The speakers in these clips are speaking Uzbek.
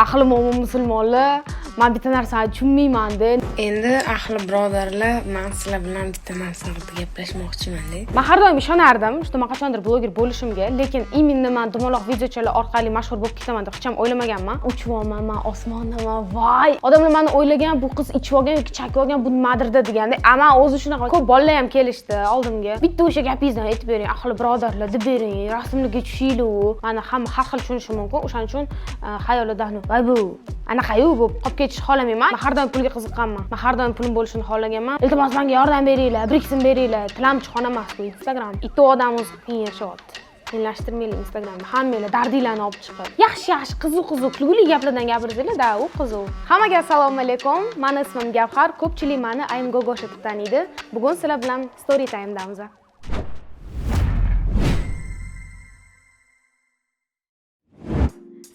Ahli mo'min musulmonlar, man bitta narsani tushunmaymanda. Endi, ahli birodarlar, man sizlar bilan bitta narsa haqida gaplashmoqchimanda. Man har doim ishonardim, что man qachondir bloger bo'lishimga, lekin именно man dumaloq videochalar orqali mashhur bo'lib ketaman deb hech ham o'ylamaganman. Uchyapman man osmondaman, voy, odamlar mani o'ylagan, bu qiz ichib olgan yoki chakib olgan, bu nimadirda deganda. A man o'zi shunaqa ko'p bolalar ham kelishdi oldimga: "Bitta o'sha gapingizdan aytib bering, ahli birodarlar deb bering, rasmlarga tushaylik". Mani hamma har xil tushunishi mumkin, o'shaning uchun xayolidan "voy, bu anaqayu" bo'lib qolib ketishni xohlamayman. Man har doim pulga qiziqqanman, man har doim pulim bo'lishini xohlaganman. Iltimos, manga yordam beringlar, 1-2 so'm beringlar. Tilamchi emas bu Instagram, ikki odam o'zi qiyin yashayapti, qiyinlashtirmanglar Instagramni. Hammanglar dardinglarni olib chiqib, yaxshi yaxshi, qiziq qiziq, kulgili gaplardan gapirsanglar da, u qiziq. Hammaga assalomu alaykum, mani ismim Gavhar, ko'pchilik mani I'm Gogosha deb taniydi. Bugun sizlar bilan story timedamiz.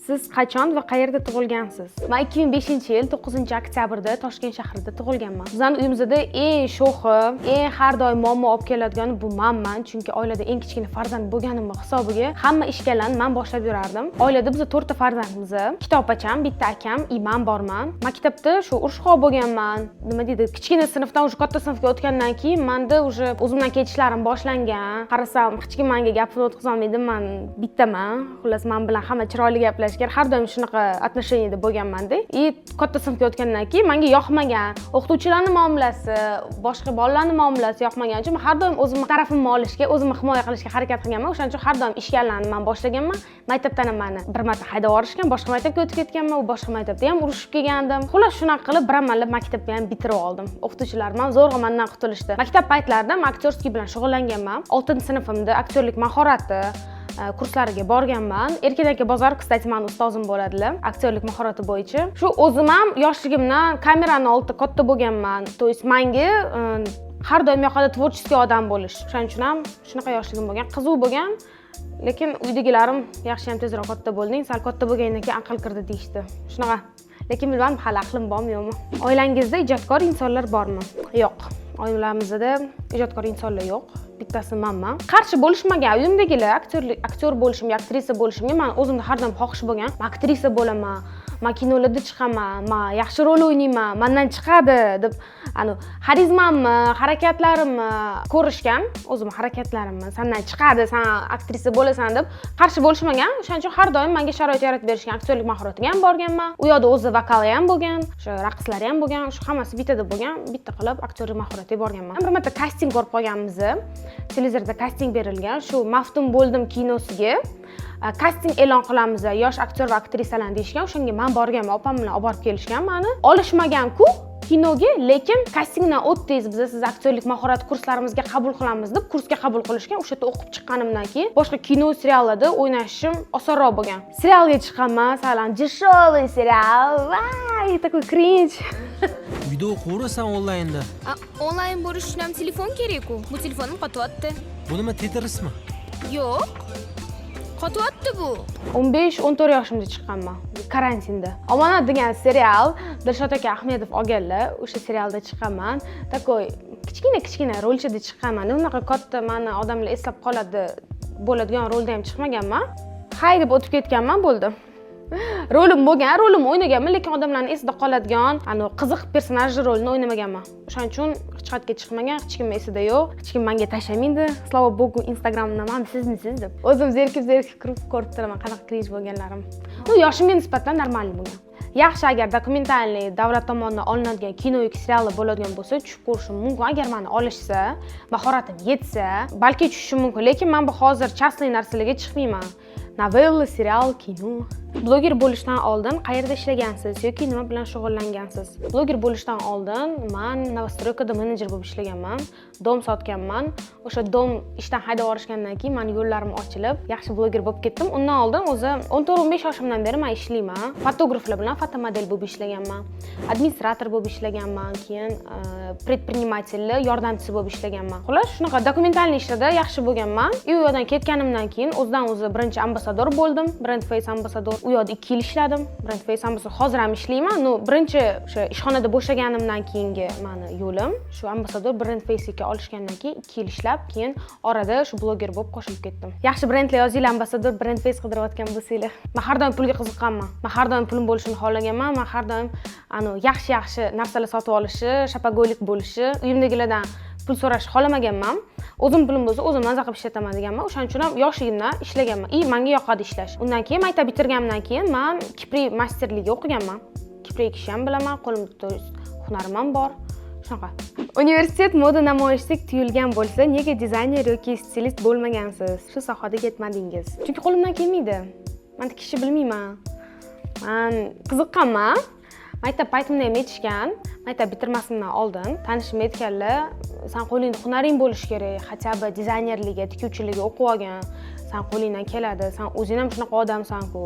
Siz qachon va qayerda tug'ilgansiz? Man 2005-yil 9 oktyabrda Toshkent shahrida tug'ilganman. Bizani uyimizda eng sho'xi, eng har doim muammo olib keladigani bu manman, chunki oilada eng kichkina farzand bo'lganim hisobiga hamma ishgalarni man boshlab yurardim. Oilada biz to'rtta farzandmiz. Ikkita opacham, bitta akam, и man borman. Maktabda shu urushqoq bo'lganman. Nima deydi, kichkina sinfdan уже katta sinfga o'tgandan keyin manda уже o'zimdan ketishlarim boshlangan. Qarasam, hech kim menga gapini o'tkazolmaydi, man bittaman. Xullas, man bilan hamma chiroyli gaplashgan, har doim shunaqa отношения da bo'lganmanda. И katta sinfga o'tgandan keyin menga yoqmagan o'qituvchilarni muomalasi, boshqa bolalarni muomalasi yoqmagani uchun man har doim o'zimni tarafimni olishga, o'zimni himoya qilishga harakat qilganman. O'shaning uchun har doim ishganlarni man boshlaganman. Maktabdan ham mani bir marta haydab yuborishgan, boshqa maktabga o'tib ketganman, u boshqa maktabda ham urushib kelgandim. Xullas, shunaqa qilib bir amallab maktabni ham bitirib oldim. O'qituvchilarim ham zo'rg'a mandan qutulishdi. Maktab paytlarida man актёрский bilan shug'ullanganman. 6-sinfimda aktyorlik mahorati kurslariga borganman. Erkin aka Bozorov, кстати, mani ustozim bo'ladilar aktyorlik mahorati bo'yicha. Shu o'zim ham yoshligimdan kamerani oldida katta bo'lganman, то есть manga har doim yoqadi творческий odam bo'lish. O'shaning uchun ham shunaqa yoshligim bo'lgan, qiziq bo'lgan. Lekin uydagilarim "Yaxshiyam tezroq katta bo'lding, sal katta bo'lgandan keyin aql kirdi", deyishdi. Shunaqa, lekin bilmadim, hali aqlim bormi, yo'qmi. Oilangizda ijodkor insonlar bormi? Yo'q, oilamizda ijodkor insonlar yo'q, bittasi manman. Qarshi bo'lishmagan uyimdagilar aktyor bo'lishimga, aktrisa bo'lishimga. Man o'zimda har doim xohish bo'lgan: man aktrisa bo'laman, man kinolarda chiqaman, man yaxshi rol o'ynayman, mandan chiqadi deb. Anu xarizmamni, harakatlarimni ko'rishgan, o'zimni harakatlarimni, "Sandan chiqadi, san aktrisa bo'lasan", deb qarshi bo'lishmagan. O'shaning uchun har doim menga sharoit yaratib berishgan. Aktyorlik mahoratiga ham borganman, u yoqda o'zi vokali ham bo'lgan, o'sha raqslari ham bo'lgan, shu hammasi bittada bo'lgan. Bitta qilib aktyorlik mahoratiga borganman. Bir marta kasting ko'rib qolganmiz, televizorda kasting berilgan, shu "Maftun bo'ldim" kinosiga kasting e'lon qilamiz, yosh aktyor va aktrisalarni deyishgan. O'shanga man borganman, opam bilan olib borib kelishgan. Mani olishmagan-ku kinoga, lekin "Kastingdan o'tdingiz, biz sizni aktyorlik mahorat kurslarimizga qabul qilamiz", deb kursga qabul qilishgan. O'sha yerda o'qib chiqqanimdan keyin boshqa kino, seriallarda o'ynashim osonroq bo'lgan. Serialga chiqqanman, sal дешевый serial, vay, такой кринж. Uyda o'qiyverasan onlaynda. A, onlayn bo'lish uchun ham telefon kerak-ku. Bu telefonim qotyapti. Bu nima, Tetrismi? Yo'q. Qotyapti bu. 15-14 yoshimda chiqqanman, karantinda. "Omonat" degan serial, Dilshod aka Ahmedov olganlar, o'sha serialda chiqqanman. Такой kichkina kichkina rolchada chiqqanman. Unaqa katta mani odamlar eslab qoladi bo'ladigan rolda ham chiqmaganman. Hay deb o'tib ketganman, bo'ldi. Rolim bo'lgan, rolimni o'ynaganman, lekin odamlarni esida qoladigan, anavi qiziq personaj rolini o'ynamaganman. O'shaning uchun hech qayerga chiqmagan, hech kim esida yo'q, hech kim menga tashlamaydi. Слава богу, Instagramdan "Mana sizmisiz?" deb. O'zim zerikib zerikib kirib ko'rib turaman qanaqa кринж bo'lganlarim. Ну, yoshimga nisbatan нормальный bo'lgan. Yaxshi, agar документальный davlat tomonidan olinadigan kino yoki seriallar bo'ladigan bo'lsa, tushib ko'rishim mumkin. Agar mani olishsa, mahoratim yetsa, balki tushishim mumkin. Lekin man bu hozir частный narsalarga chiqmayman. Novella, serial, kino. Bloger bo'lishdan oldin qayerda ishlagansiz yoki nima bilan shug'ullangansiz? Bloger bo'lishdan oldin man новостройка da menejer bo'lib ishlaganman, дом sotganman. O'sha дом ishdan haydab yuborishgandan keyin mani yo'llarim ochilib, yaxshi bloger bo'lib ketdim. Undan oldin o'zi 14-15 yoshimdan beri man ishlayman. Fotograflar bilan fotomodel bo'lib ishlaganman, administrator bo'lib ishlaganman, keyin предприниматель lar yordamchisi bo'lib ishlaganman. Xullas, shunaqa документальный ishlarda yaxshi bo'lganman. И u yoqdan ketganimdan keyin o'zidan o'zi birinchi ambassador bo'ldim, brand face ambassador. U yoqda 2 yil ishladim. Brand Face Ambassador hozir ham ishlayman. Ну, birinchi o'sha ishxonada bo'shaganimdan keyingi mani yo'lim shu Ambassador Brand Face'ga olishgandan keyin 2 yil ishlab, keyin orada shu bloger bo'lib qo'shilib ketdim. Yaxshi brendlar yozinglar, Ambassador Brand Face qidirayotgan bo'lsanglar. Man har doim pulga qiziqqanman. Man har doim pulim bo'lishini xohlaganman. Man har doim anu yaxshi yaxshi narsalar sotib olishi, шопоголик bo'lishi, uyimdagilardan pul so'rashni xohlamaganman. O'zim pulim bo'lsa, o'zim maza qilib ishlataman deganman. O'shaning uchun ham yoshligimdan ishlaganman и manga yoqadi ishlash. Undan keyin maktab bitirganimdan keyin man kipri masterligiga o'qiganman. Kipri ekishni ham bilaman, qo'limda, то есть, hunarim ham bor. Shunaqa. Universitet moda namoyishidek tuyulgan bo'lsa, nega dizayner yoki stilist bo'lmagansiz, shu sohada ketmadingiz? Chunki qo'limdan kelmaydi, man tikishni bilmayman. Man qiziqqanman, maktab paytimda ham aytishgan. Maktab bitirmasimdan oldin tanishim aytganlar: "San qo'lingda hunaring bo'lishi kerak, хотя бы dizaynerlikka, tikuvchilikka o'qib olgin, san qo'lingdan keladi, san o'zing ham shunaqa odamsan-ku,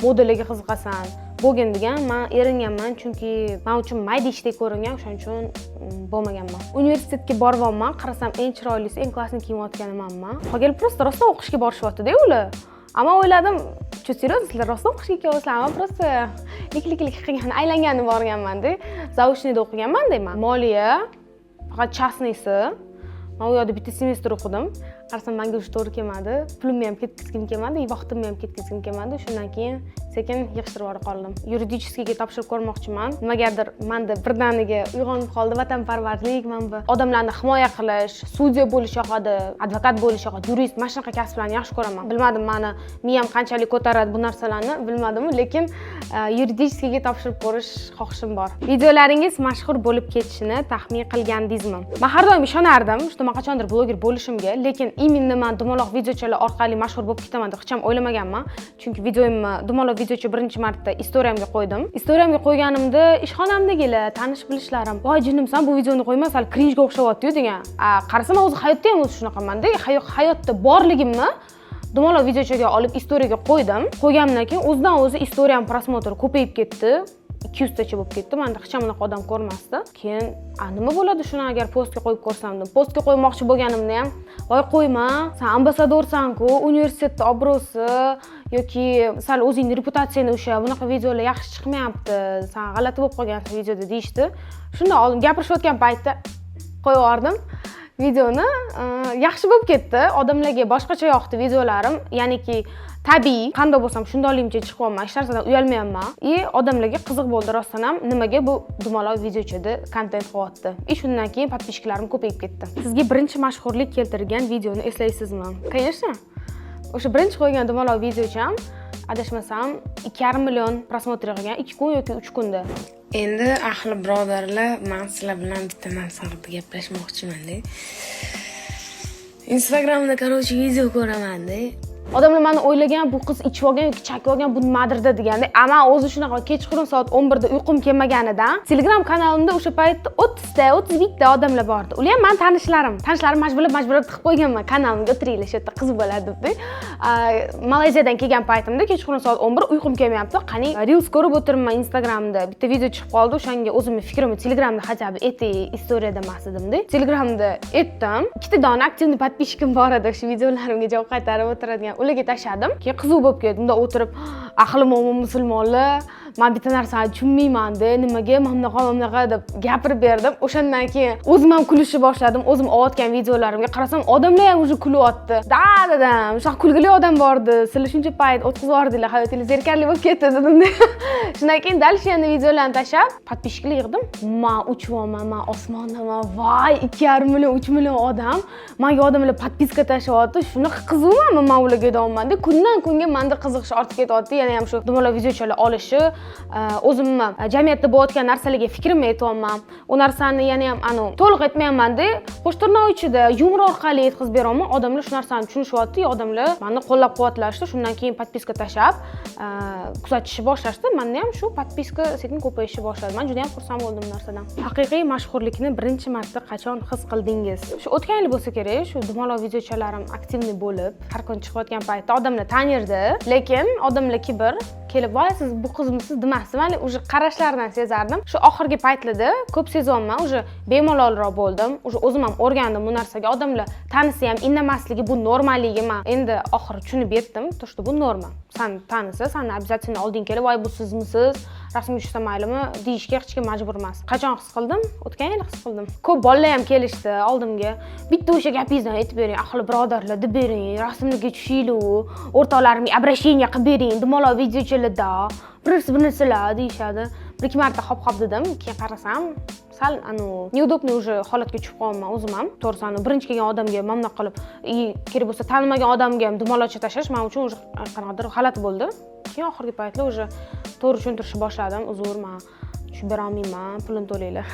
modalarga qiziqasan, bo'lgin", degan. Man eringanman, chunki man uchun mayda ishdek ko'ringan. O'shaning uchun bo'lmaganman. Universitetga boryapman, qarasam, eng chiroylisi, eng классный kiyinayotgani manman. Qolganlar просто rostdan o'qishga borishyaptida ular. Ammo o'yladim: "Что, серьезно, sizlar rostdan o'qishga kelyapsizlar?" Man просто lik lik lik qilgan, aylangani borganmanda. Заочный da o'qiganmanda man, moliya, faqat частный si. Man u yoqda bitta semestr o'qidim. Qarasam, manga уже to'g'ri kelmadi. Pulimni ham ketkazgim kelmadi и vaqtimni ham ketkazgim kelmadi. Shundan keyin sekin yig'ishtirib yubora qoldim. Юридический ga topshirib ko'rmoqchiman. Nimagadir manda birdaniga uyg'onib qoldi vatanparvarlik. Man bu odamlarni himoya qilish, sudya bo'lish yoqadi, advokat bo'lish yoqadi, yurist, mana shunaqa kasblarni yaxshi ko'raman. Bilmadim, mani miyam qanchalik ko'taradi bu narsalarni, bilmadim, lekin юридический ga topshirib ko'rish xohishim bor. Videolaringiz mashhur bo'lib ketishini taxmin qilgandingizmi? Man har doim ishonardim, что man qachondir bloger bo'lishimga, lekin именно man dumaloq videochalar orqali mashhur bo'lib ketaman deb hech ham o'ylamaganman. Chunki videomni, dumaloq videocha birinchi marta istoriyamga qo'ydim. Istoriyamga qo'yganimda ishxonamdagilar, tanish bilishlarim: "Voy, jinnimsan, bu videoni qo'yma, sal cringe ga o'xshayaptiyu", degan. A qarasam, man o'zi hayotda ham o'zi shunaqamanda. Hayotda borligimni dumaloq videochaga olib istoriyaga qo'ydim. Qo'yganimdan keyin o'zidan o'zi istoriyam просмотр ko'payib ketdi, 200 tacha bo'lib ketdi. Manda hech ham unaqa odam ko'rmasdi. Keyin a nima bo'ladi shuni agar postga qo'yib ko'rsam deb postga qo'ymoqchi bo'lganimda ham: "Voy, qo'yma, san ambassadorsan-ku, universitetni obro'si yoki sal o'zingni reputatsiyangni usha, bunaqa videolar yaxshi chiqmayapti, san g'alati bo'lib qolgansan videoda", deyishdi. Shundan oldin gapirishayotgan paytda qo'yib yubordim videoni. Yaxshi bo'lib ketdi, odamlarga boshqacha yoqdi videolarim, ya'niki tabiiy qandoq bo'lsam shundoqligimcha chiqyapman, hech narsadan uyalmayapman и odamlarga qiziq bo'ldi rostdan ham, nimaga bu dumaloq videochada kontent qilyapti. И shundan keyin подписчиklarim ko'payib ketdi. Sizga birinchi mashhurlik keltirgan videoni eslaysizmi? Конечно, o'sha birinchi qo'ygan dumaloq videocham, adashmasam, 2,5 million просмотр yig'gan 2 kun yoki 3 kunda. Endi, ahli birodarlar, man sizlar bilan bitta narsa haqida gaplashmoqchimanda. Instagramda, короче, video ko'ramanda. Odamlar mani o'ylagan, bu qiz ichib olgan yoki chakib olgan, bu nimadirda deganda. A man o'zi shunaqa kechqurun soat 11 da uyqum kelmaganidan Telegram kanalimda o'sha paytda 30 ta, 31 ta odamlar bor edi. Ular ham mani tanishlarim. Tanishlarim majburlab majburlab tiqib qo'yganman kanalimga, o'tiringlar shu yerda, qiz bo'ladi deb. Malayziyadan kelgan paytimda kechqurun soat 11, uyqum kelmayapti. Qani, reels ko'rib o'tiribman Instagramda, bitta video chiqib qoldi. O'shanga o'zimni fikrimni Telegramda хотя бы aytay, istoriyada emas edimda, Telegramda aytdim. Ikkita dona активный подписчик im bor edi, shu videolarimga javob qaytarib o'tiradigan, ularga tashladim. Keyin qiziq bo'lib ketdi. Unda o'tirib: "Ahli mo'min musulmonlar, man bitta narsani tushunmaymanda, nimaga mana bunaqa, mana bunaqa", deb gapirib berdim. O'shandan keyin o'zim ham kulishni boshladim. O'zim olayotgan videolarimga qarasam, odamlar ham уже kulyapti. "Da", dedim, "shunaqa kulgili odam bor edi, sizlar shuncha payt o'tkazib yubordinglar, hayotingiz zerikarli bo'lib ketdi", dedim. Shundan keyin дальше yana videolarni tashlab подписчик lar yig'dim. Man uchyapman, man osmondaman. Voy, 2,5 million, 3 million odam manga, odamlar подписка tashlayapti. Shunaqa qiziqmanmi man ularga deyapmanda. Kundan kunga manda qiziqish ortib ketyapti. Yana ham shu dumaloq videochalar olishi, o'zimni jamiyatda bo'layotgan narsalarga fikrimni aytyapman. U narsani yana ham anavi to'liq aytmayapmanda, qo'shtirnoq ichida yumor orqali yetkazib beryapman. Odamlar shu narsani tushunishyapti, odamlar mani qo'llab quvvatlashdi. Shundan keyin подписка tashlab kuzatishni boshlashdi. Manda ham shu подписка sekin ko'payishni boshladi. Man juda yam xursand bo'ldim bu narsadan. Haqiqiy mashhurlikni birinchi marta qachon his qildingiz? Shu o'tgan yil bo'lsa kerak. Shu dumaloq videochalarim активный bo'lib, har kun chiqayotgan paytda odamlar tanirdi, lekin odamlar kibr. Kelib, "Voy, siz bu qizmisiz?" demasdim hali, уже qarashlaridan sezardim. Shu oxirgi paytlarda ko'p sezyapman, уже bemalolroq bo'ldim, уже o'zim ham o'rgandim bu narsaga. Odamlar tanisa ham indamasligi bu normalligi, man endi oxiri tushunib yetdim, то что bu norma. San tanisa, sani обязательно olding kelib, "Voy, bu sizmisiz, rasmga tushsam maylimi?" deyishga hech kim majbur emas. Qachon his qildim? O'tgan yili his qildim. Ko'p bolalar ham kelishdi oldimga, "Bitta o'sha gapingizni aytib bering, ahli birodarlar deb bering, rasmlarga tushaylik, o'rtoqlarimga обращение qilib bering, dumaloq videochilarda bir narsa, bir narsalar", deyishadi. Bir ikki marta "Hop, hop" dedim. Keyin qarasam, sal anavi неудобный уже holatga tushib qolyapman o'zim ham, to'g'risi. Anavi birinchi kelgan odamga mana bunaqa qilib и kerak bo'lsa tanimagan odamga ham dumaloqcha tashlash man uchun уже qanaqadir g'alati bo'ldi. Keyin oxirgi paytlar уже to'g'ri tushuntirishni boshladim: "Uzr, man tushib berolmayman, pulini to'langlar".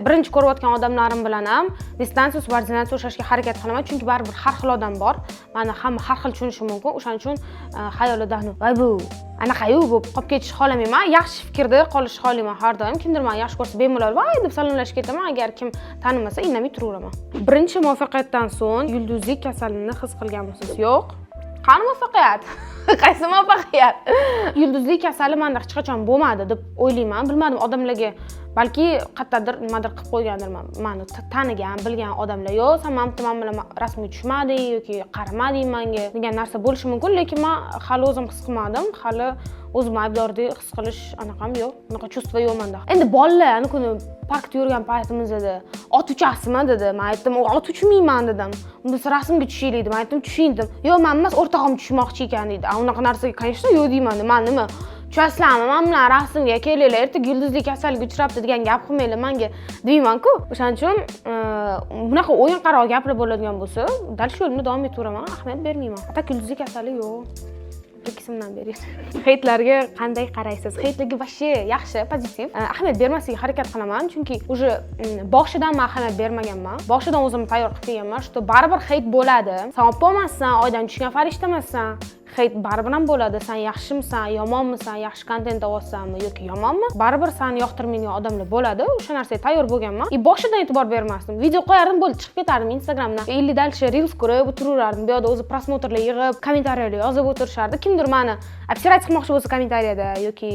Birinchi ko'rayotgan odamlarim bilan ham distansiya, subordinatsiya ushlashga harakat qilaman, chunki baribir har xil odam bor, mani hamma har xil tushunishi mumkin. O'shaning uchun xayolida "Voy, bu anaqayu" bo'lib qolib ketishni xohlamayman, yaxshi fikrda qolishni xohlayman har doim. Kimdir mani yaxshi ko'rsa, bemalol "Voy" deb salomlashib ketaman, agar kim tanimasa, indamay turaveraman. Birinchi muvaffaqiyatdan so'ng yulduzlik kasalini his qilganmisiz? Yo'q. Qani muvaffaqiyat? Qaysi muvaffaqiyat? Yulduzlik kasali manda hech qachon bo'lmadi deb o'ylayman. Bilmadim, odamlarga balki qayerdadir nimadir qilib qo'ygandirman. Mani tanigan, bilgan odamlar, "Yo'q, san man bilan rasmga tushmading" yoki "Qaramading manga" degan narsa bo'lishi mumkin, lekin man hali o'zim his qilmadim. Hali o'zimni aybdordek his qilish anaqam yo'q, unaqa чувство yo'q manda. Endi bolalar anavi kuni parkda yurgan paytimizda "Ot uchasizmi?" dedi. Man aytdim, "Ot uchmayman", dedim. "Biz rasmga tushaylik", dedim. Man aytdim, "Tushing", dedim. "Yo'q, man emas, o'rtog'im tushmoqchi ekan", deydi. A unaqa narsaga, конечно, yo'q deyman. Man nima, "Tushasizlarmi man bilan rasmga, kelinglar, ertaga yulduzlik kasaliga uchrabdi degan gap qilmanglar manga", deymanku. O'shaning uchun bunaqa o'yinqaroq gaplar bo'ladigan bo'lsa, дальше yo'limda davom etaveraman, ahamiyat bermayman. А так yulduzlik kasali yo'q. 2 so'mdan bering. Heytlarga qanday qaraysiz? Heytlarga вообще yaxshi, pozitiv. Ahamiyat bermaslikka harakat qilaman, chunki уже boshidan man ahamiyat bermaganman. Boshidan o'zimni tayyor qilib kelganman, что baribir heyt bo'ladi. San oppoq emassan, oydan tushgan farishta emassan. Heyt baribir ham bo'ladi. San yaxshimisan, yomonmisan, yaxshi kontent olyapsanmi yoki yomonmi, baribir sani yoqtirmaydigan odamlar bo'ladi. O'sha narsaga tayyor bo'lganman. И boshidan e'tibor bermasdim. Video qo'yardim, bo'ldi, chiqib ketardim Instagramdan. Или дальше reels ko'rib o'tiraverardim. Bu yoqda o'zi просмотр lar yig'ib, kommentariyalar yozib o'tirishardi. Kimdir mani обсирать qilmoqchi bo'lsa kommentariyada yoki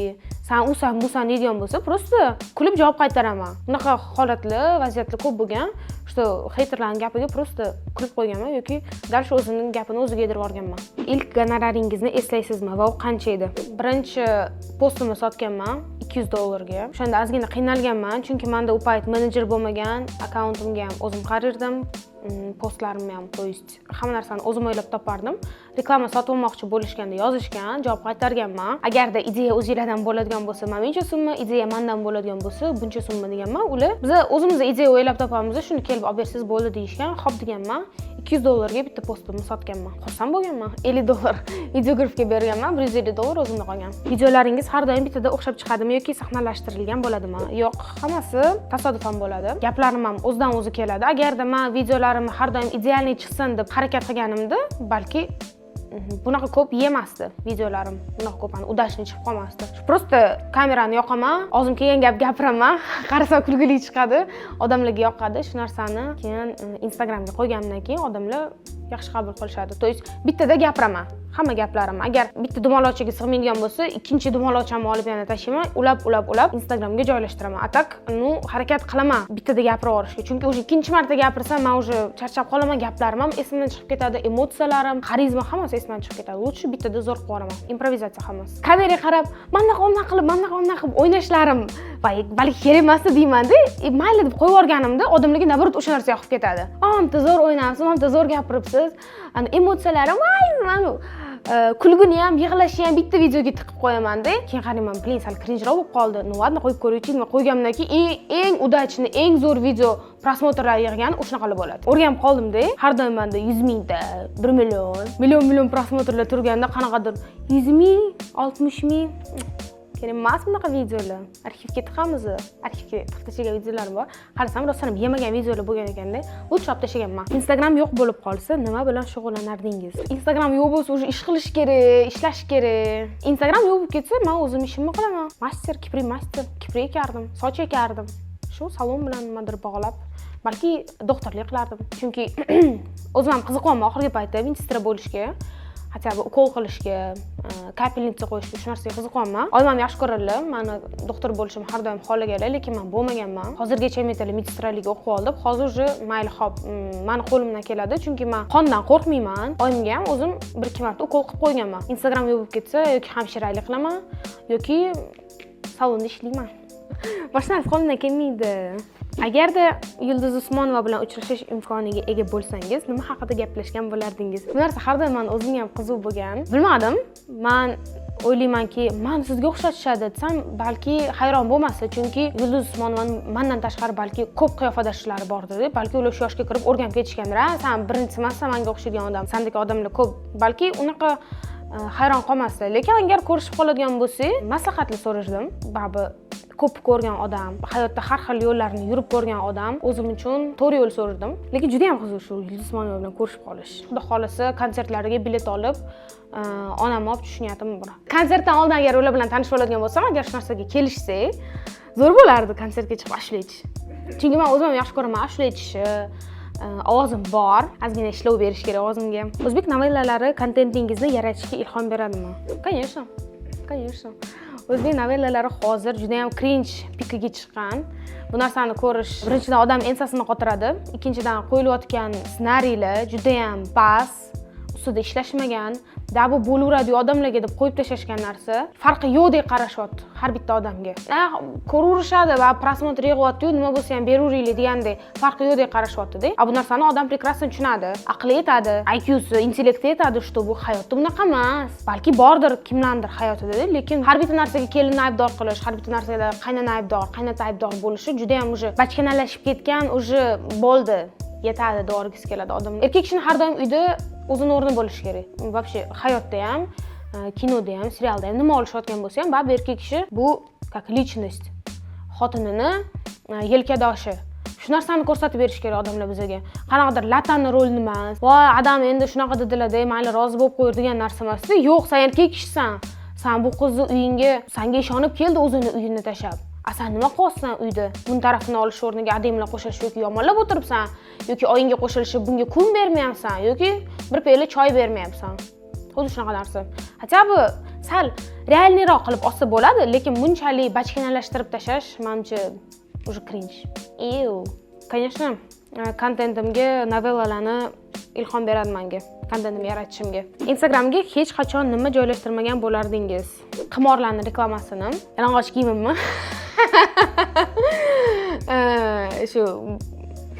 "San usan, busan" deydigan bo'lsa, просто kulib javob qaytaraman. Bunaqa holatlar, vaziyatlar ko'p bo'lgan, что heyterlarni gapiga просто kulib qo'yganman yoki дальше o'zimning gapini o'ziga yedirib yuborganman. Ilk gonoraringizni eslaysizmi va u qancha edi? Birinchi postimni sotganman 200 dollarga. O'shanda ozgina qiynalganman, chunki manda u payt menejer bo'lmagan, akkauntimga ham o'zim qarardim, postlarimni ham, то есть hamma narsani o'zim o'ylab topardim. Reklama sotib olmoqchi bo'lishganda yozishgan, javob qaytarganman. Agarda ideya o'zinglardan bo'ladigan bo'lsa, mana buncha summa, ideya mandan bo'ladigan bo'lsa, buncha summa deganman. Ular "Biza o'zimiz ideya o'ylab topamiz, shuni kelib olib bersangiz bo'ldi", deyishgan. "Xo'p", deganman. 200 dollarga bitta postimni sotganman, xursand bo'lganman. 50 dollar videografga berganman, 150 dollar o'zimda qolgan. Videolaringiz har doim bittada o'xshab chiqadimi yoki sahnalashtirilgan bo'ladimi? Yo'q, hammasi tasodifan bo'ladi. Gaplarim ham o'zidan o'zi keladi. Agarda man videolarimni har doim идеальный chiqsin deb harakat qilganimda, balki bunaqa ko'p yemasdi videolarim, bunaqa ko'p удачный chiqib qolmasdi. Просто kamerani yoqaman, og'zim kelgan gap gapiraman, qarasam kulgili chiqadi, odamlarga yoqadi. Shu narsani keyin Instagramga qo'yganimdan keyin odamlar yaxshi qabul qilishadi. То есть bittada gapiraman hamma gaplarim. Agar bitta dumaloqchaga sig'maydigan bo'lsa, ikkinchi dumaloqchamni olib yana tashlayman, ulab, ulab, ulab Instagramga joylashtiraman. А так, ну, harakat qilaman bittada gapirib yuborishga, chunki уже ikkinchi marta gapirsam, man уже charchab qolaman, gaplarim ham esimdan chiqib ketadi, emotsiyalarim, xarizma, hammasi esimdan chiqib ketadi. Лучше bittada zo'r qilib yuboraman, improvizatsiya hammasi. Kameraga qarab mana bunaqa, bunaqa qilib, mana bunaqa, bunaqa qilib o'ynashlarim voy, balki kerak emasdi deymanda, mayli deb qo'yib yuborganimda, odamlarga наоборот o'sha narsa yoqib ketadi. "Bitta zo'r o'ynabsiz, bitta zo'r gapiribsiz", ani emotsiyalarim, voy, mana kulgini ham, yig'lashni ham bitta videoga tiqib qo'yamanda. Keyin qarayman, блин, sal кринж roq bo'lib qoldi, ну ладно, qo'yib ko'raychi nima. Qo'yganimdan keyin eng удачный, eng zo'r video просмотр lar yig'gan o'shanaqalar bo'ladi. O'rganib qoldimda. Har doim manda 100 mingta, 1 million, million million просмотр lar turganda, qanaqadir 100 ming, 60 ming kerak emas bunaqa videolar. Arxivga tiqamiz. Arxivga tiqib tashlagan videolarim bor, qarasam, rostdan ham yemagan videolar bo'lgan ekanda, лучше olib tashlaganman. Instagram yo'q bo'lib qolsa, nima bilan shug'ullanardingiz? Instagram yo'q bo'lsa, уже ish qilish kerak, ishlash kerak. Instagram yo'q bo'lib ketsa, man o'zim ishimni qilaman. Master, kiprik master, kiprik ekardim, soch ekardim, shu salon bilan nimadir bog'lab, balki doktorlik qilardim, chunki o'zim ham qiziqyapman oxirgi paytda медсестра bo'lishga. Хотя бы ukol qilishga, капельница qo'yishga, shu narsaga qiziqyapman. Oyim ham yaxshi ko'radilar mani doktor bo'lishimni, har doim xohlaganlar, lekin man bo'lmaganman. Hozirgacha ham aytadilar, медсестра likka o'qib ol deb. Hozir уже mayli, hop, mani qo'limdan keladi, chunki man qondan qo'rqmayman. Oyimga ham o'zim bir ikki marta ukol qilib qo'yganman. Instagram yo'q bo'lib ketsa, yoki hamshiralik qilaman, yoki salonda ishlayman, boshqa narsa qo'limdan kelmaydi. Agarda Yulduz Usmonova bilan uchrashish imkoniga ega bo'lsangiz, nima haqida gaplashgan bo'lardingiz? Bu narsa har doim mani o'zimga ham qiziq bo'lgan. Bilmadim, man o'ylaymanki, man sizga o'xshatishadi desam, balki hayron bo'lmasdi, chunki Yulduz Usmonovani mandan tashqari balki ko'p qiyofadoshlari bordir, balki ular shu yoshga kirib o'rganib ketishgandir. "A, san birinchisi emassan manga o'xshaydigan odam, sandagi odamlar ko'p", balki unaqa hayron qolmasdi. Lekin agar ko'rishib qoladigan bo'lsak, maslahatli so'rashdim, baribir ko'p ko'rgan odam, hayotda har xil yo'llarni yurib ko'rgan odam, o'zim uchun to'g'ri yo'l so'radim. Lekin juda yam qiziq shu Yulduz Usmonova bilan ko'rishib qolish. Xudo xohlasa, konsertlariga bilet olib, onamni olib tushish niyatim bor. Konsertdan oldin agar ular bilan tanishib oladigan bo'lsam, agar shu narsaga kelishsak, zo'r bo'lardi konsertga chiqib ashula aytish, chunki man o'zim ham yaxshi ko'raman ashula aytishni. Ovozim bor, ozgina ishlov berish kerak ovozimga. O'zbek novellalari kontentingizni yaratishga ilhom beradimi? Конечно, конечно. O'zbek novellalari hozir juda yam cringe pikiga chiqqan. Bu narsani ko'rish, birinchidan, odam ensasini qotiradi, ikkinchidan, qo'yilayotgan ssenariylar judayam past, ustida ishlashmagan da, bu bo'laveradiyu odamlarga deb qo'yib tashlashgan narsa. Farqi yo'qdek qarashyapti har bitta odamga. A, ko'raverishadi va просмотр yig'yaptiyu, nima bo'lsa ham beraveraylik degandek, farqi yo'qdek qarashyaptida. A bu narsani odam прекрасно tushunadi, aqli yetadi, IQsi, intellekti yetadi, что bu hayotda bunaqa emas. Balki bordir kimlarnidir hayotida, lekin har bitta narsaga kelinni aybdor qilish, har bitta narsaga qaynona aybdor, qaynota aybdor bo'lishi judayam уже bachkanalashib ketgan, уже bo'ldi, yetadi deyorgisi keladi odam. Erkak kishini har doim uyda o'zini o'rni bo'lishi kerak. Вообще hayotda ham, kinoda ham, serialda ham, nima olishayotgan bo'lsa ham, baribir erkak kishi bu как личность, xotinini yelkadoshi. Shu narsani ko'rsatib berish kerak odamlar bizga. Qanaqadir latani rolni emas, voy, adam endi shunaqa dedilarda, mayli, rozi bo'lib qo'yir degan narsa emasda. Yo'q, san erkak kishisan, san bu qizni uyingga, sanga ishonib keldi o'zini uyini tashlab, a san nima qilyapsan uyda? Buni tarafini olish o'rniga adang bilan qo'shilishib yoki yomonlab o'tiribsan, yoki oyingga qo'shilishib bunga kun bermayapsan, yoki bir piyola choy bermayapsan. Xuddi shunaqa narsa. Хотя бы sal реальный roq qilib olsa bo'ladi, lekin bunchalik bachkanalashtirib tashlash, manimcha, уже cringe. Ew. Конечно, kontentimga novellalarni ilhom beradi, menga, kontentimni yaratishimga. Instagramga hech qachon nima joylashtirmagan bo'lardingiz? Qimorlarni reklamasini, yalang'och kiyimimni, shu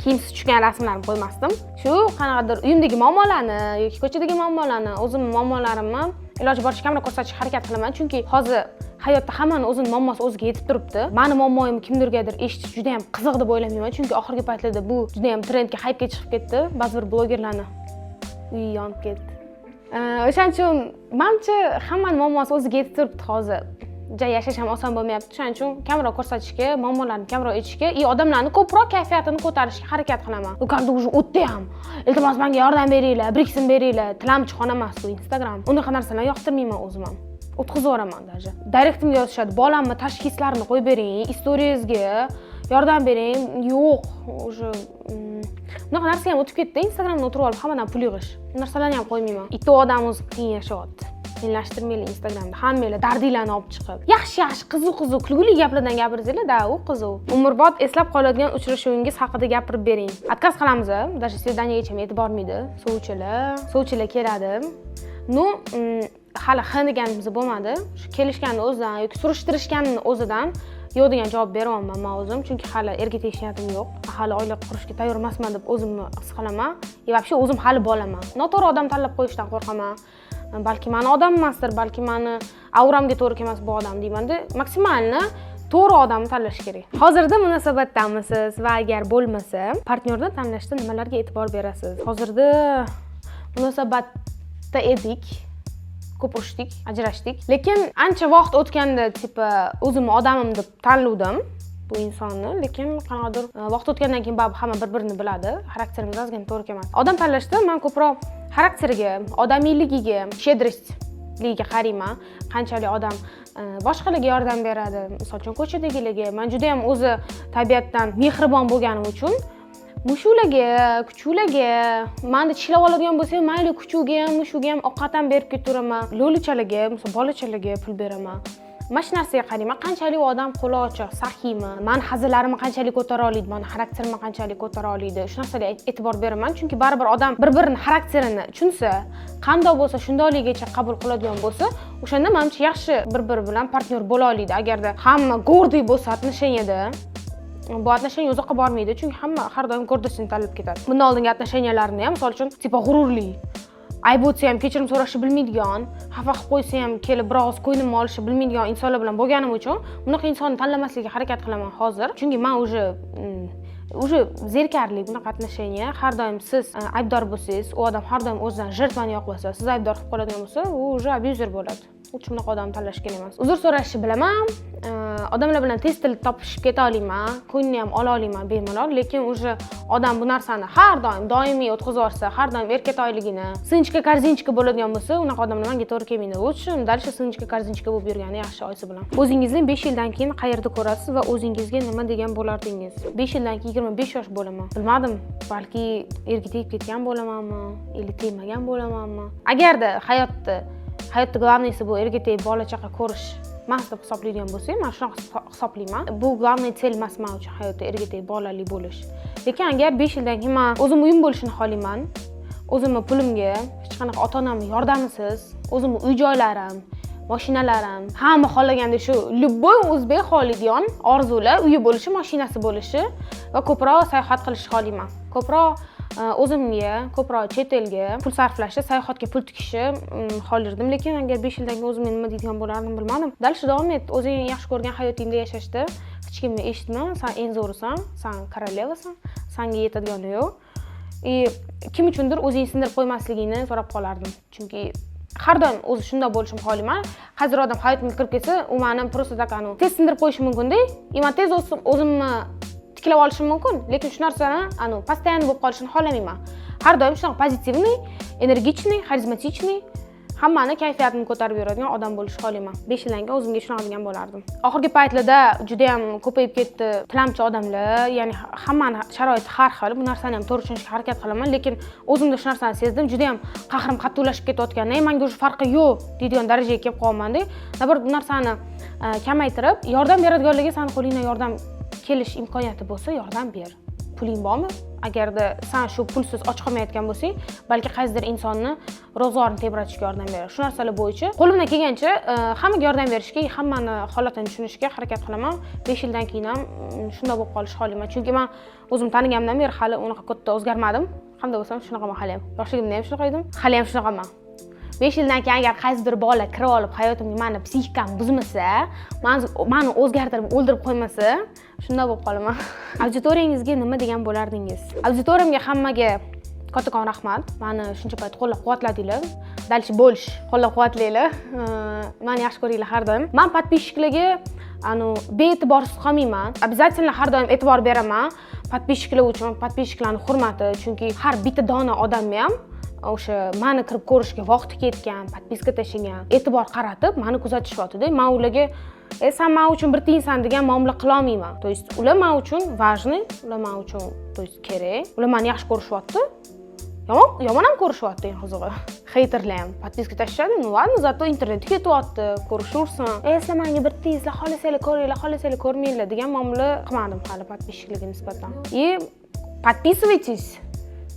kiyimsiz tushgan rasmlarni qo'ymasdim. Shu qanaqadir uyimdagi muammolarni yoki ko'chadagi muammolarni, o'zimni muammolarimni iloji boricha kamroq ko'rsatishga harakat qilaman, chunki hozir hayotda hammani o'zini muammosi o'ziga yetib turibdi. Mani muammoimni kimdirgadir eshitish juda yam qiziq deb o'ylamayman, chunki oxirgi paytlarda bu juda yam trendga, хайп ga chiqib ketdi. Ba'zi bir blogerlarni uyi yonib ketdi. O'shaning uchun manimcha, hammani muammosi o'ziga yetib turibdi hozir. Ja yashash ham oson bo'lmayapti. Shuning uchun kamroq ko'rsatishga, muammolarni kamroq aytishga и odamlarni ko'proq kayfiyatini ko'tarishga harakat qilaman. U когда уже o'tdi ham, iltimos, menga yordam beringlar, bir ikki so'm beringlar, tilamchixona emas bu Instagram. Unaqa narsalarni yoqtirmayman o'zim ham, o'tkazib yuboraman. Даже директ imga yozishadi: bolamni tashxislarini qo'yib bering istoriyangizga, yordam bering. Yo'q, уже bunaqa narsa ham o'tib ketdi. Instagramda o'tirib olib hammadan pul yig'ish, bu narsalarni ham qo'ymayman. И то odam o'zi qiyin yashayapti, qiyinlashtirmanglar Instagramda. Hammanglar dardinglarni olib chiqib, yaxshi yaxshi, qiziq qiziq, kulgili gaplardan gapirsanglar da, u qiziq. Umrbod eslab qoladigan uchrashuvingiz haqida gapirib bering. Отказ qilamiz, даже свидание gacha yetib bormaydi. Sovchilar, sovchilar keladi. Ну, hali ha deganimiz bo'lmadi. Shu kelishganni o'zidan yoki surishtirishganini o'zidan yo'q degan javob beryapman man o'zim, chunki hali erga tegish niyatim yo'q, hali oila qurishga tayyor emasman deb o'zimni his qilaman. И вообще o'zim hali bolaman, noto'g'ri odam tanlab qo'yishdan qo'rqaman. Balki mani odam emasdir, balki mani auramga to'g'ri kelmas bu odam deymanda. Максимально to'g'ri odamni tanlash kerak. Hozirda munosabatdamisiz va agar bo'lmasa, partnyorni tanlashda nimalarga e'tibor berasiz? Hozirda munosabatda edik, ko'p urushdik, ajrashdik, lekin ancha vaqt o'tganda, типа, o'zimni odamim deb tanlovdim bu insonni. Lekin qanaqadir vaqt o'tgandan keyin baribir hamma bir birini biladi, xarakterimiz ozgina to'g'ri kelmas. Odam tanlashda man ko'proq xarakteriga, odamiyligiga, щедрость ligiga qarayman, qanchalik odam boshqalarga yordam beradi, misol uchun, ko'chadagilarga. Man judayam o'zi tabiatdan mehribon bo'lganim uchun Mushuklarga, kuchuklarga. Mani tishlab oladigan bo'lsa ham mayli, kuchugiga ham, mushugiga ham ovqat ham berib ketaveraman. Lo'lichalarga, misol, bolachalarga pul beraman. Mana shu narsaga qarayman, qanchalik u odam qo'li ochiq, saxiymi, mani hazillarimni qanchalik ko'tara oladi, mani xarakterimni qanchalik ko'tara oladi, shu narsaga e'tibor beraman. Chunki baribir odam bir birini xarakterini tushunsa, qandoq bo'lsa shundoqligicha qabul qiladigan bo'lsa, o'shanda manimcha yaxshi bir biri bilan partnyor bo'la oladi. Agarda hamma гордый bo'lsa отношения da, bu отношение uzoqqa bormaydi, chunki hamma har doim гордость ini tanlab ketadi. Bundan oldingi отношения larimni ham, misol uchun, типа g'ururli, ayb o'tsa ham kechirim so'rashni bilmaydigan, xafa qilib qo'ysa ham kelib bir og'iz ko'nglimni olishni bilmaydigan insonlar bilan bo'lganim uchun bunaqa insonni tanlamaslikka harakat qilaman hozir. Chunki man уже zerikarli bunaqa отношения. Har doim siz aybdor bo'lsangiz, u odam har doim o'zidan жертва ni yoqlasa, siz aybdor qilib qoladigan bo'lsa, u уже абьюзер bo'ladi. Лучше bunaqa odamni tanlash kerak emas. Uzr so'rashni bilaman, odamlar bilan tez til topishib keta olaman, ko'nglini ham ola olaman bemalol. Lekin уже odam bu narsani har doim doimiy o'tkazib yuborsa, har doim erkatoyligini, сыночка корзиночка bo'ladigan bo'lsa, unaqa odamlar menga to'g'ri kelmaydi. Лучше дальше сыночка корзиночка bo'lib yurgani yaxshi oyisi bilan. O'zingizni 5 yildan keyin qayerda ko'rasiz va o'zingizga nima degan bo'lardingiz? 5 yildan keyin 25 yosh bo'laman. Bilmadim, balki erga tegib ketgan bo'lamanmi или tegmagan bo'lamanmi. Agarda hayotda главный si bu erga tegib, bola chaqa ko'rish emas deb hisoblaydigan bo'lsak, man shunaqa hisoblayman. Bu главный цель emas man uchun hayotda, erga tegib, bolali bo'lish. Lekin agar 5 yildan keyin man o'zim uyim bo'lishini xohlayman, o'zimni pulimga, hech qanaqa ota onamni yordamisiz, o'zimni uy joylarim, mashinalarim, hamma xohlagandek, shu любой o'zbek xohlaydigan orzular: uyi bo'lishi, mashinasi bo'lishi va ko'proq sayohat qilishni xohlayman. Ko'proq o'zimga, ko'proq chet elga pul sarflashni, sayohatga pul tikishni xohlardim. Lekin agar 5 yildan keyin o'zimga nima deydigan bo'lardim, bilmadim. Дальше davom et o'zing yaxshi ko'rgan hayotingda yashashda, hech kimni eshitma, san eng zo'risan, san королева san, sanga yetadigani yo'q. И kim uchundir o'zingni sindirib qo'ymasligingni so'rab qolardim, chunki har doim o'zi shundoq bo'lishimni xohlayman. Qaysidir odam hayotimga kirib kelsa, u mani просто так tez sindirib qo'yishi mumkinda, и man tez o'zimni tiklab olishim mumkin. Lekin shu narsani постоянно bo'lib qolishini xohlamayman. Har doim shunaqa позитивный, энергичный, харизматичный, hammani kayfiyatini ko'tarib yuradigan odam bo'lishni xohlayman. 5 yildan keyin o'zimga shunaqa degan bo'lardim. Oxirgi paytlarda judayam ko'payib ketdi tilamchi odamlar. Ya'ni hammani sharoiti har xil, bu narsani ham to'g'ri tushunishga harakat qilaman. Lekin o'zimda shu narsani sezdim, judayam qahrim qattiqlashib ketayotganda, manga уже farqi yo'q deydigan darajaga kelib qolyapmanda. Наоборот, bu narsani kamaytirib, yordam beradiganlarga sani qo'lingdan yordam kelish imkoniyati bo'lsa, yordam ber. Puling bormi, agarda san shu pulsiz och qolmayotgan bo'lsang, balki qaysidir insonni ro'zg'orini tebratishga yordam beradi. Shu narsalar bo'yicha qo'limdan kelgancha hammaga yordam berishga, hammani holatini tushunishga harakat qilaman. 5 yildan keyin ham shundoq bo'lib qolishni xohlayman, chunki man o'zim taniganimdan beri hali unaqa katta o'zgarmadim. Qanday bo'lsam shunaqaman haliyam. Yoshligimda ham shunaqa edim, haliyam shunaqaman. 5 yildan keyin agar qaysidir bola kirib olib hayotimga, mani psixikam buzmasa, mani o'zgartirib, o'ldirib qo'ymasa, shundoq bo'lib qolaman. Auditoriyangizga nima degan bo'lardingiz? Auditoriyamga, hammaga kattakon rahmat, mani shuncha payt qo'llab quvvatladinglar. Дальше больше qo'llab quvvatlanglar, mani yaxshi ko'ringlar har doim. Man подписчик larga bee'tiborsiz qolmayman, обязательно har doim e'tibor beraman подписчик lar uchun. Подписчик larni hurmati, chunki har bitta dona odamni ham o'sha mani kirib ko'rishga vaqti ketgan, подписка tashlagan, e'tibor qaratib mani kuzatishyaptida. Man ularga "E, san man uchun bir tiyinsan" degan muomala qilolmayman. То есть ular man uchun важный, ular man uchun, то есть, kerak, ular mani yaxshi ko'rishyapti, yomon ham ko'rishyapti. Eng qizig'i, хейтер lar ham подписка tashlashadi. Ну ладно, зато internetga ketyapti, ko'rishaversin. "E, sizlar manga bir tiyinsizlar, xohlasanglar ko'ringlar, xohlasanglar ko'rmanglar" degan muomala qilmadim hali подписчик larga nisbatan. И подписывайтесь,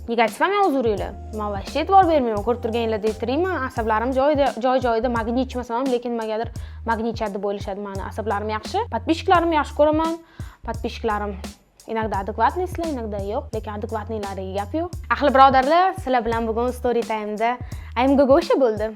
negativ ham yozaveringlar, man вообще e'tibor bermayman. Ko'rib turganinglardek tirikman, asablarim joyida, joy joyida. Magniy ichmasam ham, lekin nimagadir magniy ichadi deb o'ylashadi. Mani asablarim yaxshi, подписчик larimni yaxshi ko'raman. Подписчик larim иногда адекватный sizlar, иногда yo'q, lekin адекватный lariga gap yo'q. Ahli birodarlar, sizlar bilan bugun story time'da Aim Gogosha bo'ldi.